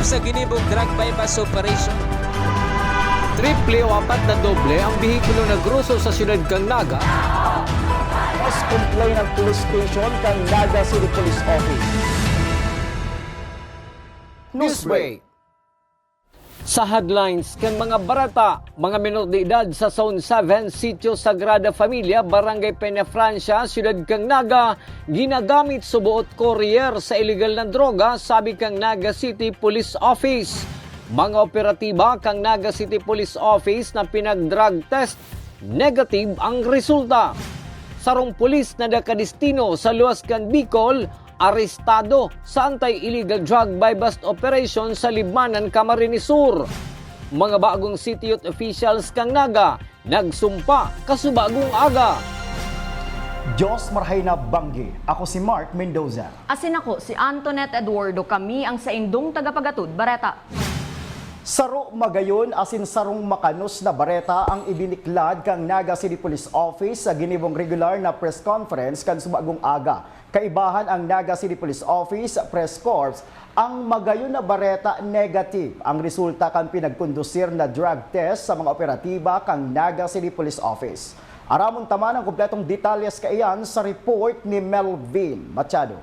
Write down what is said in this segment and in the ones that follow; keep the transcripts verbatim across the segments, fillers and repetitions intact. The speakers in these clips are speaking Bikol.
Sa ginibong drug buy-bust operation. Triple o apat na doble ang behikulo na groso sa siyudad kan Naga. Mas complain ang police station kan Naga City Police Office. Newsbreak. Sa headlines kan mga bareta, mga menor de edad sa Zone seven, Sitio Sagrada Familia, Barangay Peñafrancia, Siyudad kan Naga, ginagamit suboot courier sa iligal na droga, sabi kan Naga City Police Office. Mga operatiba kan Naga City Police Office na pinag-drug test, negative ang resulta. Sarong pulis na nakadestino sa luwas kan Bicol, arestado sa anti-illegal drug buy-bust operation sa Libmanan, Camarines Sur. Mga bagong city youth officials kan Naga nagsumpa kasubagong aga. Diyos marhay na banggi. Ako si Mark Mendoza. Asin ako, si Antoinette Eduardo, kami ang saindong tagapagatod bareta. Saro magayon asin sarong makanos na bareta ang ibiniklad kan Naga City Police Office sa ginibong regular na press conference kan subagong aga. Kaibahan ang Naga City Police Office Press Corps, ang magayon na bareta negative ang resulta kan pinagkondusir na drug test sa mga operatiba kan Naga City Police Office. Aramon ta man ang kompletong detalyes kaiyan sa report ni Melvin Machado.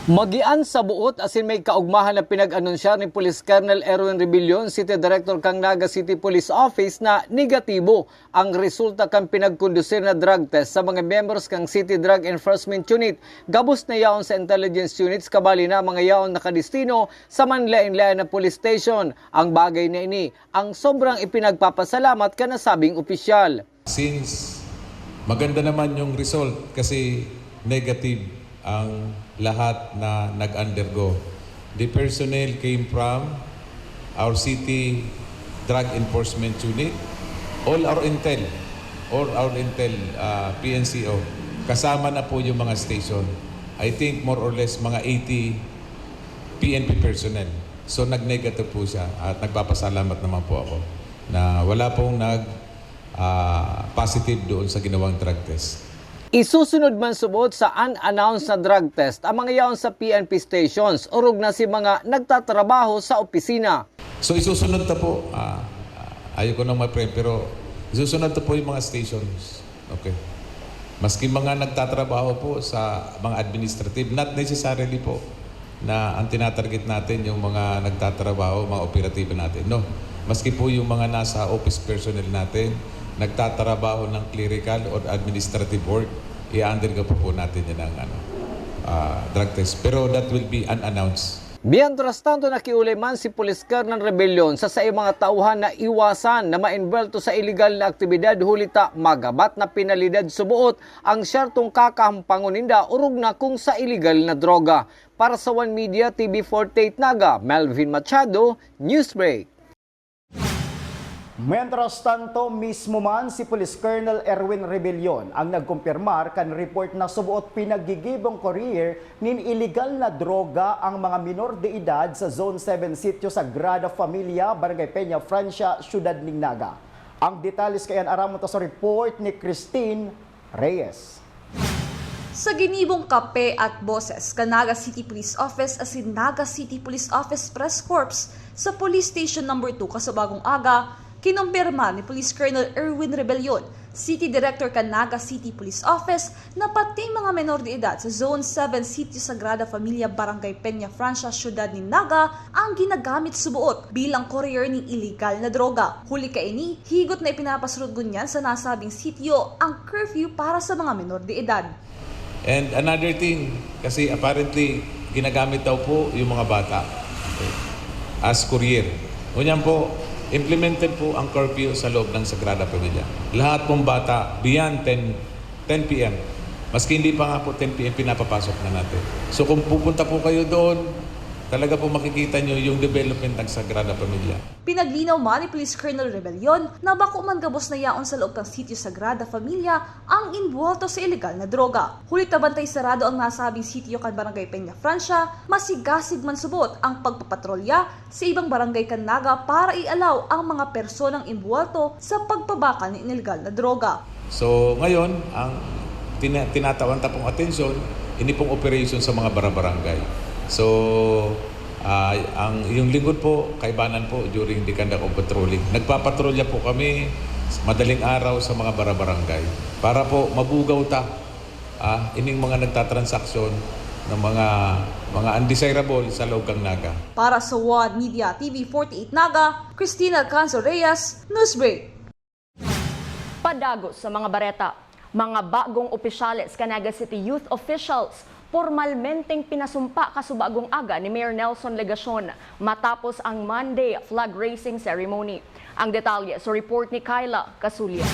Magian sa buot asin may kaugmahan na pinag-anunsyar ni Police Colonel Erwin Rebellion, City Director kan Naga City Police Office, na negatibo ang resulta kan pinagkondusir na drug test sa mga miyembros kan City Drug Enforcement Unit, gabos na yaon sa intelligence units, kabali na mga yaon nakadestino sa manlaen-laen na police station. Ang bagay na ini ang sobrang ipinagpapasalamat kan nasabing opisyal. Since maganda naman yung result kasi negative ang lahat na nag-undergo. The personnel came from our city drug enforcement unit, all our intel, all our intel, ah, P N C O. Kasama na po yung mga station. I think more or less mga eighty P N P personnel. So nag-negative po siya at nagpapasalamat naman po ako na wala pong nag, ah, positive doon sa ginawang drug test. Isusunod man subot sa unannounced na drug test ang mga yaon sa P N P stations, orog na si mga nagtatrabaho sa opisina. So isusunod ta po, ah, ayaw ko nang ma-preempt, pero isusunod ta po yung mga stations. Okay. Maski mga nagtatrabaho po sa mga administrative, not necessarily po na ang tinatarget natin yung mga nagtatrabaho, mga operatiba natin. No. Maski po yung mga nasa office personnel natin, nagtatrabaho ng clerical or administrative work, i-undergo po po natin yan ang ano, ah, drug test. Pero that will be unannounced. Mientras tanto, nakiulay man si Police Colonel Rebellion sa saiyang mga tauhan na iwasan na maenvuelto sa iligal na aktibidad, huli ta magabat na penalidad suboot ang syertong kakahampangon ninda orog na kung sa iligal na droga. Para sa One Media T V forty-eight Naga, Melvin Machado, Newsbreak. Mientras tanto, mismo man si Police Colonel Erwin Rebellion ang nagkumpirmar kan report na suboot pinaggigibong courier nin iligal na droga ang mga minor de edad sa Zone seven Sitio Sagrada Familia, Barangay Peñafrancia, Siyudad nin Naga. Ang detalles kaiyan aramon ta sa report ni Christine Reyes. Sa ginibong kape at boses kan Naga City Police Office asin Naga City Police Office Press Corps sa Police Station Number two kasubagong aga, kinumpirma ni Police Colonel Erwin Rebellion, City Director kan Naga City Police Office, na pati mga menor de edad sa Zone seven Sitio Sagrada Familia, Barangay Peñafrancia, Siyudad nin Naga, ang ginagamit suboot bilang courier nin iligal na droga. Huli kaini, higot na ipinapasurot ngunyan sa nasabing sitio ang curfew para sa mga menor de edad. And another thing, kasi apparently ginagamit daw po yung mga bata as courier. Ngunyan po, implemented po ang curfew sa loob ng Sagrada Familia. Lahat pong bata beyond ten, ten P M, maski hindi pa nga po ten P M, pinapapasok na natin. So kung pupunta po kayo doon, talaga po makikita nyo yung development ng Sagrada Familia. Pinaglinaw man ni Police Colonel Rebellion na bako man gabos na yaon sa loob kan Sitio Sagrada Familia ang inbuwelto sa ilegal na droga. Huli ta bantay sarado ang nasabing sitio kan Barangay Peñafrancia, masigasig man subot ang pagpapatrolya sa ibang barangay kan Naga para ialaw ang mga personang inbuwelto sa pagbabakal nin ilegal na droga. So ngayon, ang tina- tinatawan ta pong atensyon, ini pong operation sa mga barabarangay. So, Ah, ang, yung lingkod po, kaibanan po during the conduct of patrolling. Nagpapatrolya po kami madaling araw sa mga barabarangay para po mabugaw ta, ah, ining mga nagtatransaksyon ng mga, mga undesirable sa loob kang Naga. Para sa One Media T V forty-eight Naga, Christina Alcanzo Reyes, Newsbreak. Padagos sa mga bareta, mga bagong opisyales kan Naga City Youth Officials, pormalmenteng pinasumpa kasubagong aga ni Mayor Nelson Legacion matapos ang Monday flag raising ceremony. Ang detalye sa report ni Kyla Casulia.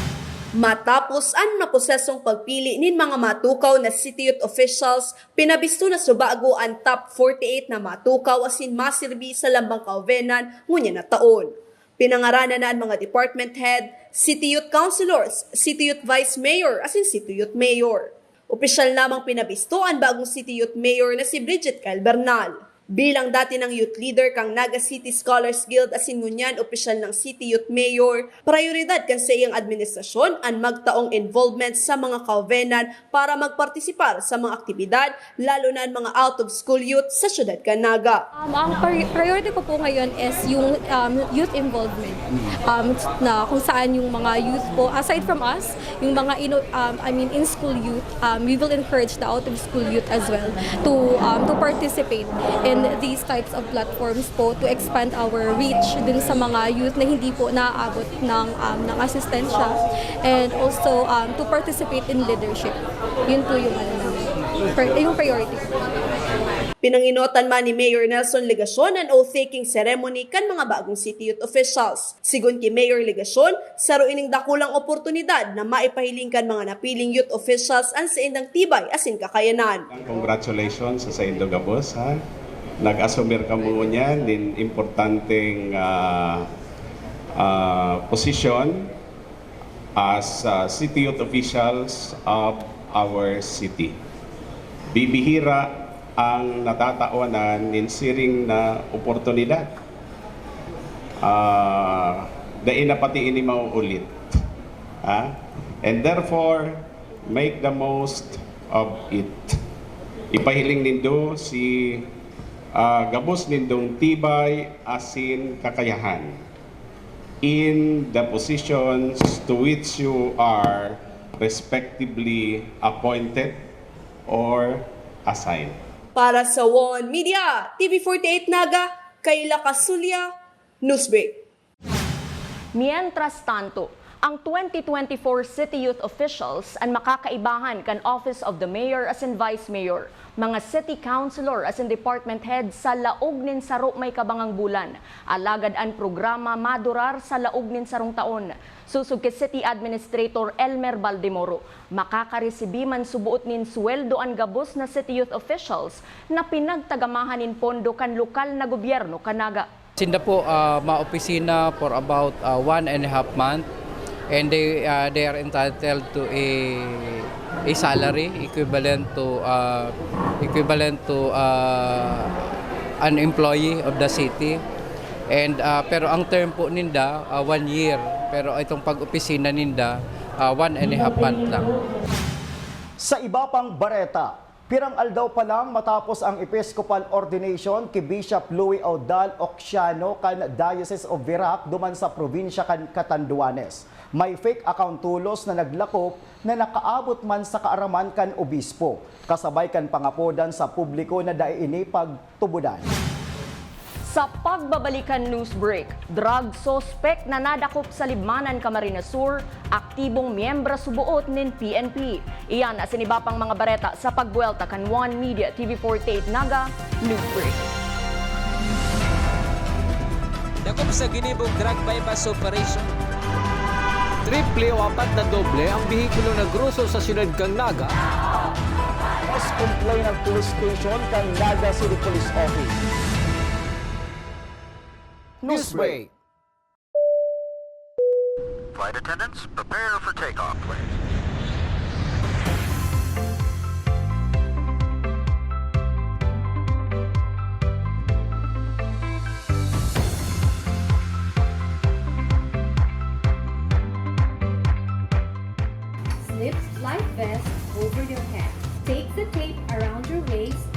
Matapos an maprosesong pagpili nin mga matukaw na City Youth Officials, pinabisto na subago an top forty-eight na matukaw asin masirbi sa lambang kaobenan ngunyan na taon. Pinangaranan na an mga department head, city youth councilors, city youth vice mayor, asin city youth mayor. Opisyal namang pinabisto an bagong city youth mayor na si Bridget Kyle Bernal. Bilang dati nang youth leader kan Naga City Scholars Guild asin ngunyan opisyal nang city youth mayor, prayoridad kan saiyang administrasyon an magtaong involvement sa mga kaobenan para magpartisipar sa mga aktibidad, lalo na an mga out-of-school youth sa siyudad kan Naga. Um, ang pri-, priority ko po ngayon is yung, um, youth involvement. Um, na kung saan yung mga youth po, aside from us, yung mga ino-, um, I mean, in-school youth, um, we will encourage the out-of-school youth as well to, um, to participate in these types of platforms po to expand our reach dun sa mga youth na hindi po naaabot ng, um, ng asistensya, and also, um, to participate in leadership. Yun po yung, ano, namin, pri-, yung priority. Pinangenotan man ni Mayor Nelson Legacion an oath-taking ceremony kan mga bagong city youth officials. Sigon ki Mayor Legacion, saro ining dakulang oportunidad na maipahiling kan mga napiling youth officials an saindang tibay asin kakayanan. Congratulations sa saindo gabos, ha. Nag-asumir kamo ngunyan nin importanteng, ah, ah, posisyon as, ah, city youth officials of our city. Bibihira ang natatawanan nin siring na oportunidad. Ah, dai na pati ini mauulit. Ah, and therefore, make the most of it. Ipahiling nindo si, ah, gabos nindong tibay asin kakayahan in the positions to which you are respectively appointed or assigned. Para sa One Media, T V forty-eight Naga, Kayla Casulia, Newsbreak. Mientras tanto, ang twenty twenty-four City Youth Officials an makakaibahan kan Office of the Mayor asin Vice Mayor, mga City Councilor asin Department Head sa laog nin saro may kabangang bulan. Alagad an programa madurar sa laog nin sarong taon. Sosog ki City Administrator Elmer Baldemoro, makakaresibi man suboot nin sweldo an gabos na City Youth Officials na pinagtagamahan nin pondo kan lokal na gobyerno kan Naga. Sinda po, ah, maopisina for about, ah, one and a half month, and they, ah, they are entitled to a, a salary equivalent to, ah, equivalent to, ah, an employee of the city. And, ah, pero ang term po ninda, ah, one year. Pero itong pag-opisina ninda, ah, one and a half month lang. Sa iba pang bareta, pirang aldaw pa lang matapos ang episcopal ordination ki Bishop Louis Audal Occiano kan Diocese of Virac duman sa probinsya kan Catanduanes, may fake account tolos na naglakop na nakaabot man sa kaaraman kan obispo, kasabay kan pangapodan sa publiko na dai ini pagtubodan. Sa pagbabalik kan news break, drug suspect na nadakop sa Libmanan, Camarines Sur, aktibong miyembro suboot nin P N P. Iyan asin iba pang mga bareta sa pagbuwelta kan One Media T V forty-eight Naga News Break. Dakop sa ginibong drug buy-bust operation. Triple o apat na doble ang behikulo na groso sa siyudad kan Naga. Mas complaint ang police station kan Naga City Police Office. Newsbreak. Flight attendants, prepare for takeoff, please. Slip life vest over your head. Take the tape around your waist.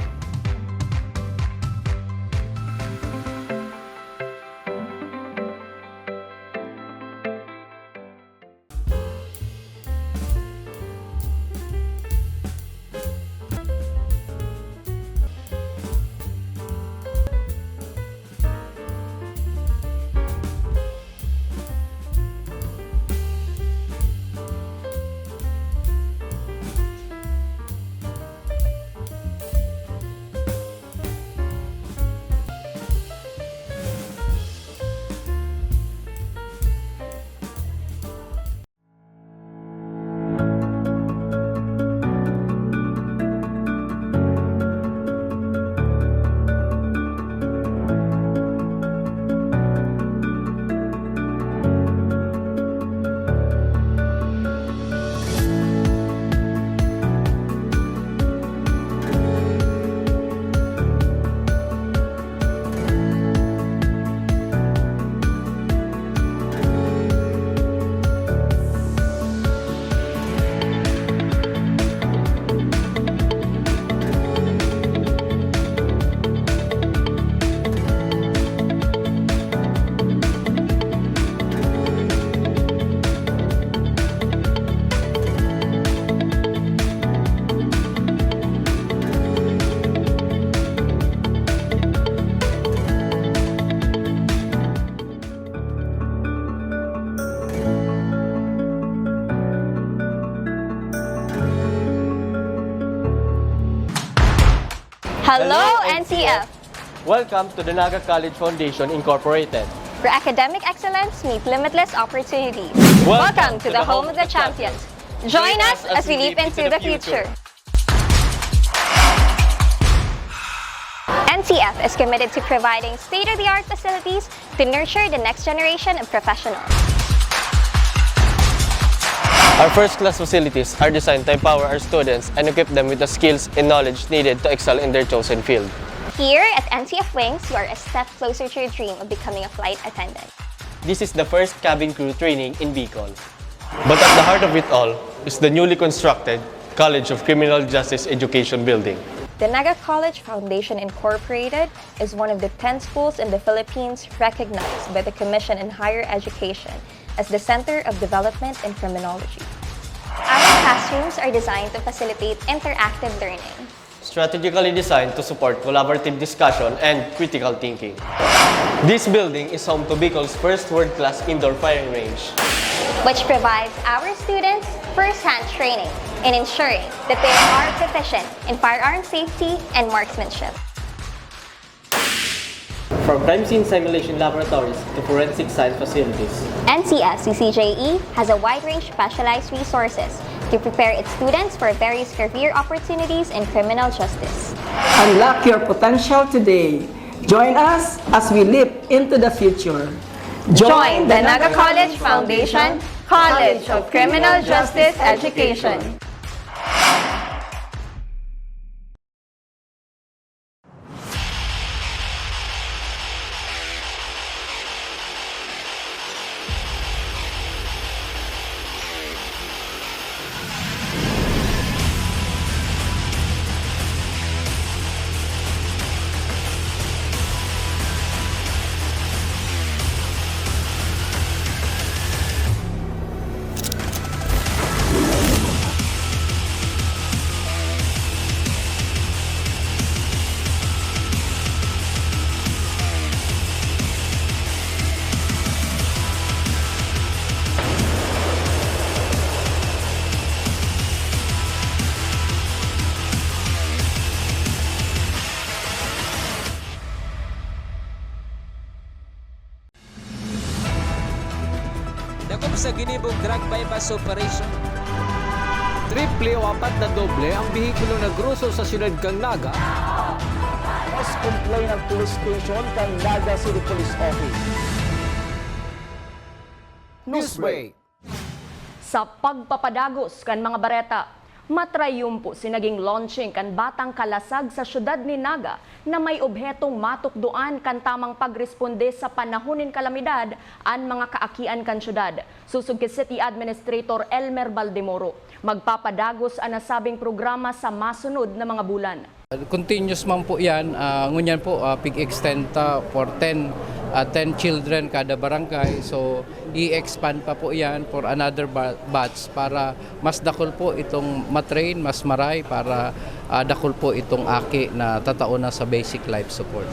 Hello, N C F! Welcome to the Naga College Foundation Incorporated, where academic excellence meets limitless opportunities. Welcome to the home of the champions. Join us as we leap into the future. N C F is committed to providing state-of-the-art facilities to nurture the next generation of professionals. Our first-class facilities are designed to empower our students and equip them with the skills and knowledge needed to excel in their chosen field. Here at N C F Wings, you are a step closer to your dream of becoming a flight attendant. This is the first cabin crew training in Bicol. But at the heart of it all is the newly constructed College of Criminal Justice Education Building. The Naga College Foundation Incorporated is one of the ten schools in the Philippines recognized by the Commission on Higher Education as the Center of Development in Criminology. Our classrooms are designed to facilitate interactive learning, strategically designed to support collaborative discussion and critical thinking. This building is home to Bicol's first world-class indoor firing range, which provides our students first-hand training in ensuring that they are proficient in firearm safety and marksmanship. From crime scene simulation laboratories to forensic science facilities, N C F C C J E has a wide range of specialized resources to prepare its students for various career opportunities in criminal justice. Unlock your potential today. Join us as we leap into the future. Join the Naga College Foundation College of Criminal Justice Education. Dakop sa ginibong drug buy-bust operation. Triple o apat na doble ang behikulo na groso sa siyudad kan Naga. Mas complain ang police station kan Naga City Police Office. Newsbreak. Sa pagpapadagos kan mga bareta, matrayumpo si naging launching kan Batang Kalasag sa siyudad nin Naga na may obhetong matukdoan kan tamang pagresponde sa panahon nin kalamidad an mga kaakian kan siyudad. Susog ki City Administrator Elmer Baldemoro, magpapadagos an nasabing programa sa masunod na mga bulan. Continuous man po yan. Ah, ngunyan po, ah, pig-extend ta for ten, ah, ten children kada barangay. So, i-expand pa po yan for another ba-, batch para mas dakul po itong matrain, mas maray para, ah, dakul po itong aki na tatao na sa basic life support.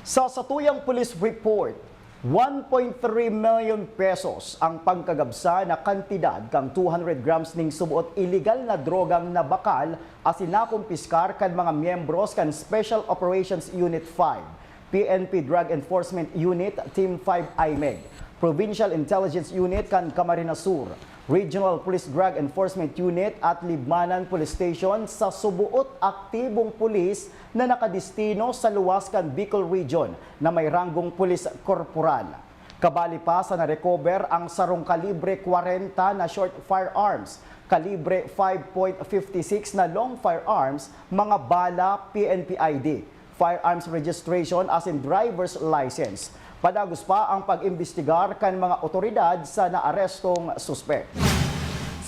Sa satuyang police report, one point three million pesos ang pagkagabsa na kantidad kan two hundred grams ning suboot iligal na drogang nabakal asin nakumpiskar kan mga miyembros kan Special Operations Unit five, P N P Drug Enforcement Unit, Team five IMEG, Provincial Intelligence Unit kan Camarines Sur, Regional Police Drug Enforcement Unit at Libmanan Police Station sa suboot aktibong pulis na nakadestino sa luwas kan Bicol Region na may ranggong pulis korporal. Kabali pa sa na-recover ang sarong kalibre kwarenta na short firearms, kalibre five point fifty six na long firearms, mga bala, P N P I D, firearms registration asin driver's license. Padagos pa ang pag-imbestigar kan mga otoridad sa naarestong suspek.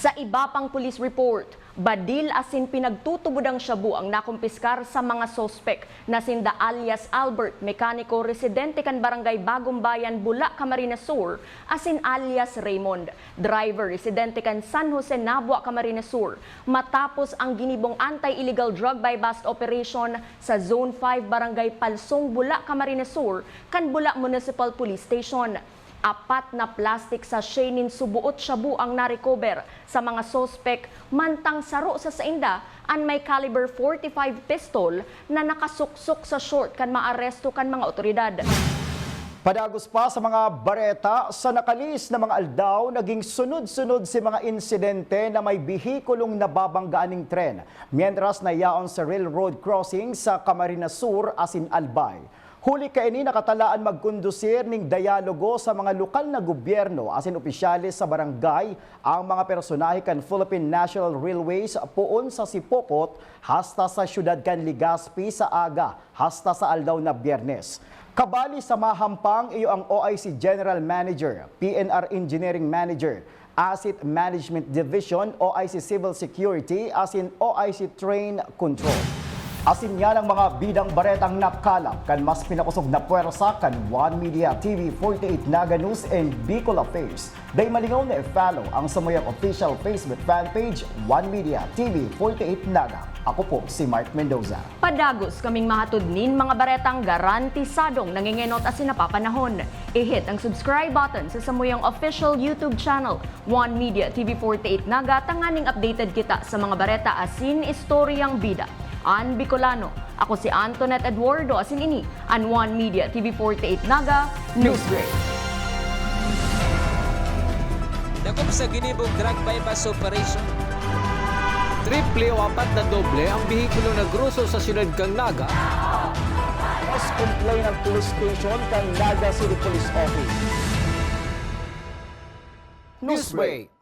Sa iba pang police report, badil asin pinagtutubodang shabu ang nakumpiskar sa mga suspek na sinda alias Albert, mekaniko residente kan Barangay Bagong Bayan, Bula, Camarines Sur, asin alias Raymond, driver residente kan San Jose Nabua, Camarines Sur, matapos ang ginibong anti-illegal drug buy-bust operation sa Zone five, Barangay Palsong, Bula, Camarines Sur, kan Bula Municipal Police Station. Apat na plastic sachet nin suboot shabu ang na-recover sa mga suspek, mantang saro sa sainda an may caliber forty-five pistol na nakasuksok sa short kan maaresto kan mga otoridad. Padagos pa sa mga bareta, sa nakalihis na mga aldaw, naging sunod-sunod si mga insidente na may behikulong nababanggaan ning tren, mientras na yaon sa railroad crossing sa Camarines Sur asin Albay. Huli kaini, nakatalaan magkondusir ning dialogo sa mga lokal na gobyerno asin opisyales sa barangay ang mga personahe kan Philippine National Railways, poon sa Sipocot hasta sa siyudad kan Legazpi sa aga hasta sa aldaw na Biyernes. Kabali sa mahampang, iyo ang O I C General Manager, P N R Engineering Manager, Asset Management Division, O I C Civil Security, asin O I C Train Control. Asin yan ang mga bidang baretang nakalap kan mas pinakosog na pwersa kan One Media T V forty-eight Naga News and Bicol Affairs. Dai malingaw na i-follow ang samuyang official Facebook fan page, One Media T V forty-eight Naga. Ako po si Mark Mendoza. Padagos kaming mahatod nin mga baretang garantisadong nangengenot asin napapanahon. I-hit ang subscribe button sa samuyang official YouTube channel, One Media T V forty-eight Naga, tanganing updated kita sa mga bareta asin istoryang bida. An Bicolano, ako si Antoinette Eduardo, asin ini an One Media T V forty-eight Naga Newsbreak. Dakop sa ginibong drug buy-bust operation. Triple o apat na doble ang behikulo na groso sa siyudad kan Naga. Mas complain ang police station kan Naga City Police Office. Newsbreak.